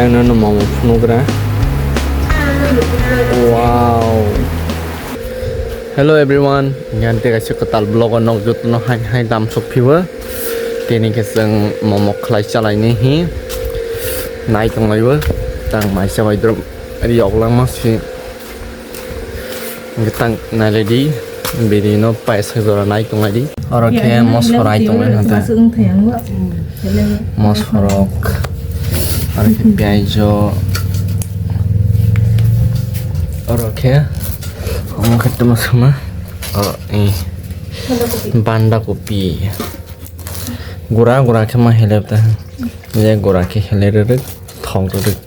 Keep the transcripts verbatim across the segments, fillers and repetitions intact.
Ano no momo phunugra. Wow. Hello everyone. Ngan te kaisa kwtal vlog o nok jotono hai hai dam sok phibo. Tini khe chwng momo khlai chalai ni hi. Nai tong laibo. Tang mai cha bai drum. Ari yok lang ma si. Hwnkhe tang nailai di, bini no paisa jora nai tong lai di. Oro khe mosora ai tong lai hwnkhe. Mosora rok. Oro khe piyaj o. Oro khe omo khe tamo sama. Oro, eh, banda kopi. Gura gura khe ma hele ta. Je gura khe hele rwrwk, thok rwrwk.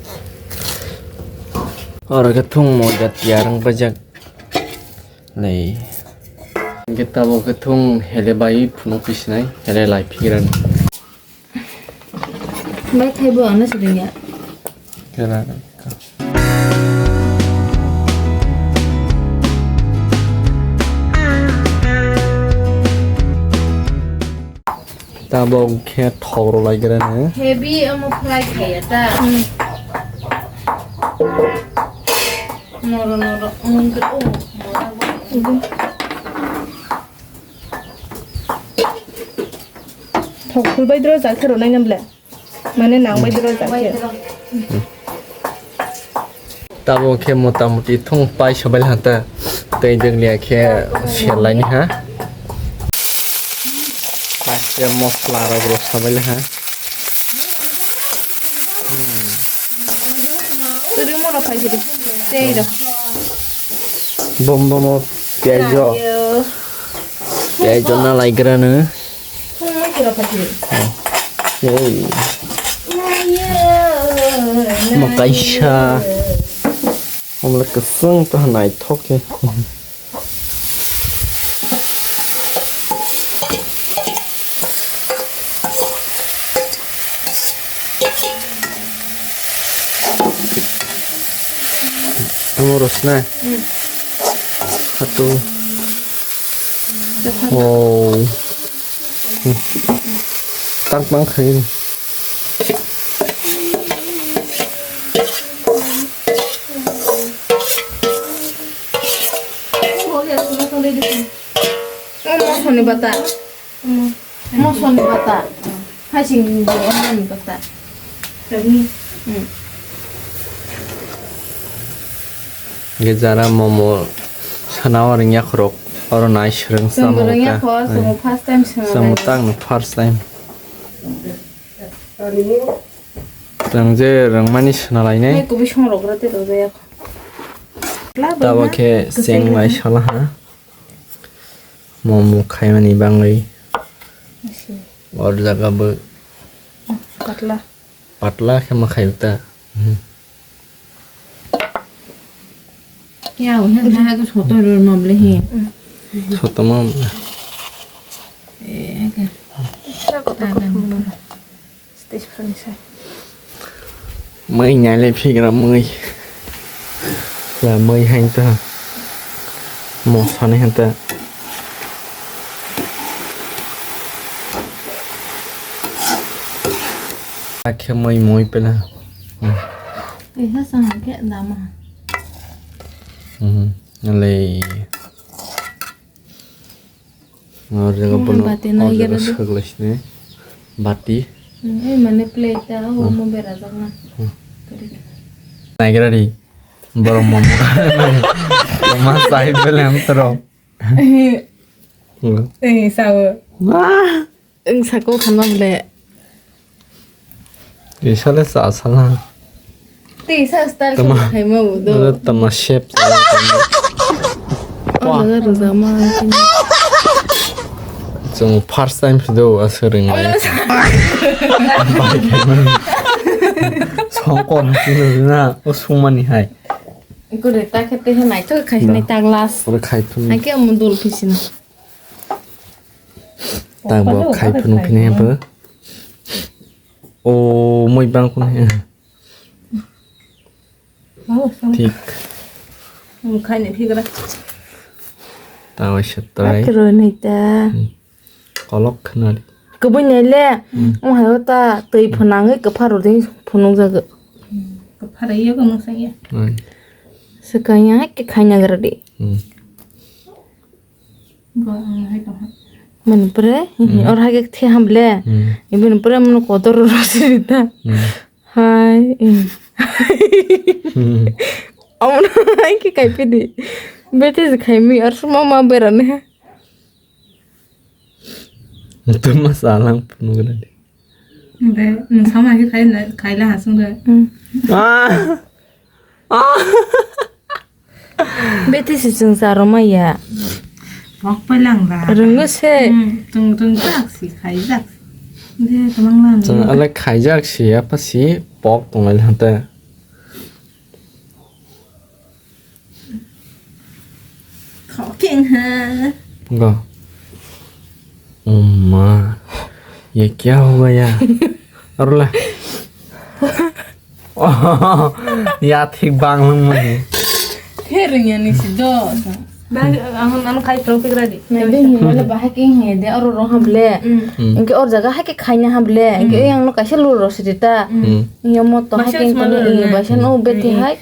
Oro khe thung moida tiyar wng paijak. Nei. Hwnkhe tabuk khe thung hele bai phunuk pisinai, hele lai phigrani. Bai khaibo ano siringya. Kela. Tabuk khe thok rw lai gra no. Heavy omo fry khaiya ta. Noro noro mungkir o. Thok phul bai dro jak thero nai nam le. Mane nang bai dro jak thero. Tabuk khe mota moti thung pai sobai hata tei dwnglia khe serlaini ha. Pasia mosla rok rw sabai ha. Tei rw. Bom bom o piajo. Piajo na lai gra no. Hey. Mo kaisa. Omo le kwchwng to naithok khe. Omo rosna. Hatu. Oh. Tang tang khai. Mosoni bata. Mosoni bata. Hasing ni bata. Hwnkhe jara momo sana o rwngya khorok oro nai swrwng. Chwng samo rwngya ta. Kho, chwng first time swrwng. Samo ta ang first time. Chwng je rwngmani swnalainai. Hai kubui songrok rw tei rwjaya kho. Tabuk khe cheng lai salaha. Momo khaimani bangwi. Asi. Or jaga bo. Patla. Patla khe ma khayu ta. Ya, o hen ha ko soto ro ma ble hi. Soto ma. Eh, ka. Sa ko to ko. Stage friend sai. Mui nai le phigra mui. La mui hain ta. Mo sani hain ta. Akhe mui mui pela. Kaisa sang ke dama. Mhm. Alei. Ngor jaga. Mohon bono bati nai order gana do. Saklai sini. Bati. Hmm, eh, mane plate ta, oh, hmm, mo bera jagna. Hmm. Naigra di. Borok momo. Momo sai belem toro. Eh, sao. Wah. Wng saka o khanma bole. Tisa le cha sala. Tisa style tama, khaima udo. Ada tama shape sala tama. Wah. Ada rwjama. Chwng first time phido aswrwng lai. Songkon phido na o sungmani hai. Kore ta khete he nai to khai nai ta glass. Ore khai phun. Hai ke mo dol phisina. Tangbo khai phunuk phini hempo. O moi bang kun he. Thik. Khai ni phigra. Tawa setrai. Akro ni ta. Kolok khna. Kubui nai le. Mo hayo ta tei phunang e kapharo ding phunuk jaga. Phara yoga mung sanya. Ai. Sekanya ke khanya gerdi. Hmm. Bo ang hai tong ha. Mani pore, hmm, or hai ke the hamle. Hmm. Ibini pore mano kotor rosita. Hmm. Hai. Hmm. Amno hai ke kai pidi. Bete se khai mi ar suma ma berane. Tuma salang punu gana. Be, nung sama ke khai na, khai la hasung da. Hmm. Ah. Ah. Bete si chwng cha rw maya. Bok pai lang ba. Rwngo se. Hmm, tung tung jak si khai jak. De tamang lan. Chwng ale khai jak si apa si bok tong lai hante. Thok keng ha. Go. Oh ma. Ye kya ho gaya? Arula. Ya thik bang lung mani. Khe rwngya ni si do. Ba ang an khai tong pik radi. Na de ni wala ba hacking he de oro ro hamle. Hmm. Inke or jaga hake khaina hamle. Inke yang no kaisa lur ro sidi ta. Hmm. Yang mo to hacking ko ni ba sa no bete hai.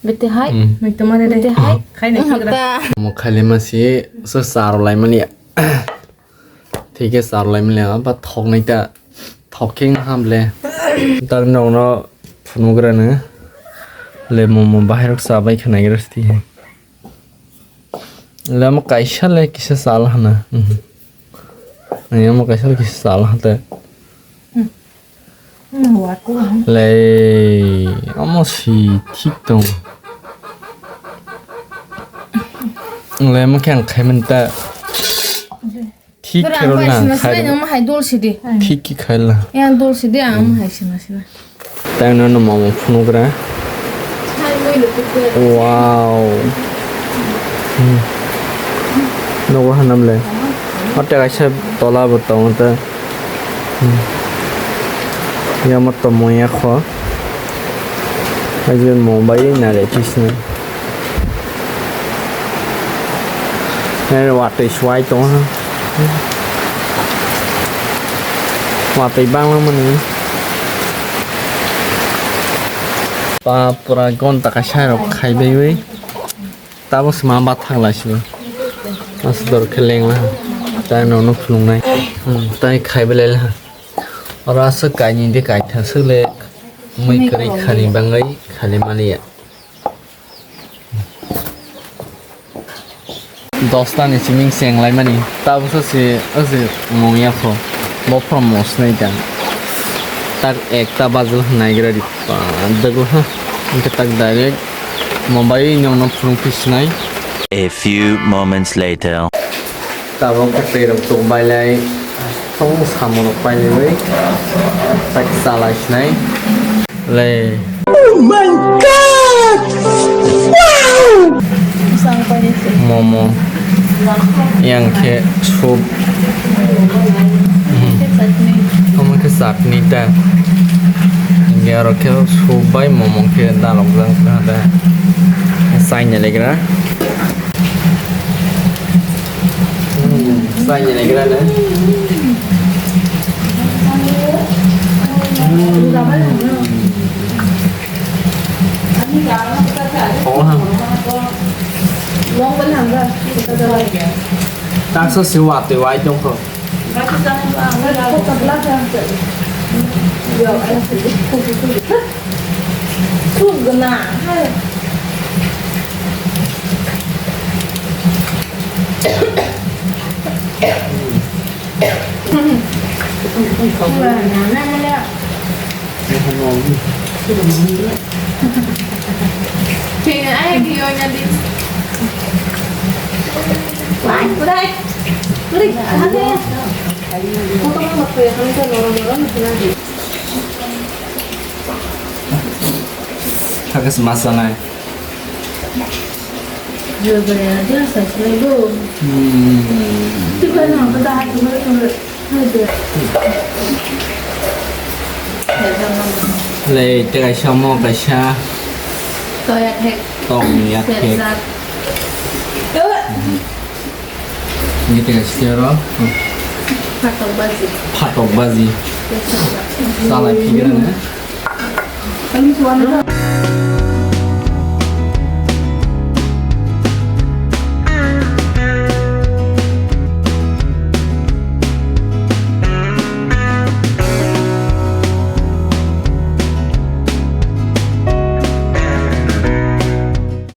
Bete hai. Hmm. Mai to mare de. Bete hai. Khai na pik ra. Mo khali ma si so sar lai mani. Thike charlai mile ba thoknai ta, thok khe wng ham le. Tak nokno phunukgrano le momo bahairok chabai khe naigra sidi. Le omo kaisa le kisa chal hana. Mhm. Ani omo kaisa le kisa chal hante. Hmm. Lei, omo si thik tong. Lei, omo khe ang khai mani ta. Thik khe rw na khai rw. Nang hai dol sidi. Thik khe khai la. Yang dol sidi, ang hai sina sina. Tang no no mamo phunugra. Wow. Hmm. Nogo hanam le. Ate kaisa tola bo tongo ta. Hmm. Yamo tomo ya kho. Aje mo bai na re tisna. Nai watwi swai tong ha. Watwi bangma mani. Pa pura gonta kaisa rok khai baiwi. Tabo sma bathang lai sini. Mas dor khe lengla. Tai nono phunuknai. Hmm, tai khai belai la. Oro aswk kainwi de kaitha swk le. Mui kwrwi khani bangwi khali maliya. Dosta ni simi cheng lai mani. Tabuksa se, o se mung ya kho. Bo phano mung snai ta. Tak ekta bajil naigra ri pa dagla ha. Hingke tak direct mobile nong no phunuk phi sinai. A few moments later. Tabuk khe twi rok tuk bai lai. Tabuk samung rok pai lai bai. Tak chalai sinai. Le. Oh my God! Wow! Momo. Yang khe soup. Hmm. Omo khe chutney ta. Hingke aro khe soup bai momo khe dalok jak kha da. Chaina legra. Hmm, chaina legra na. Hmm. Tongo ha. Taksa se watwi wai tongkho. Hagas masanai. Hmm. Lei, tei kaisa omo kaisa. Toya thek. Tokni ya thek. Sejak. Ini tei kaisa ro. Phatok baji. Phatok baji. Sejak. Salai khigra na. Kami suami.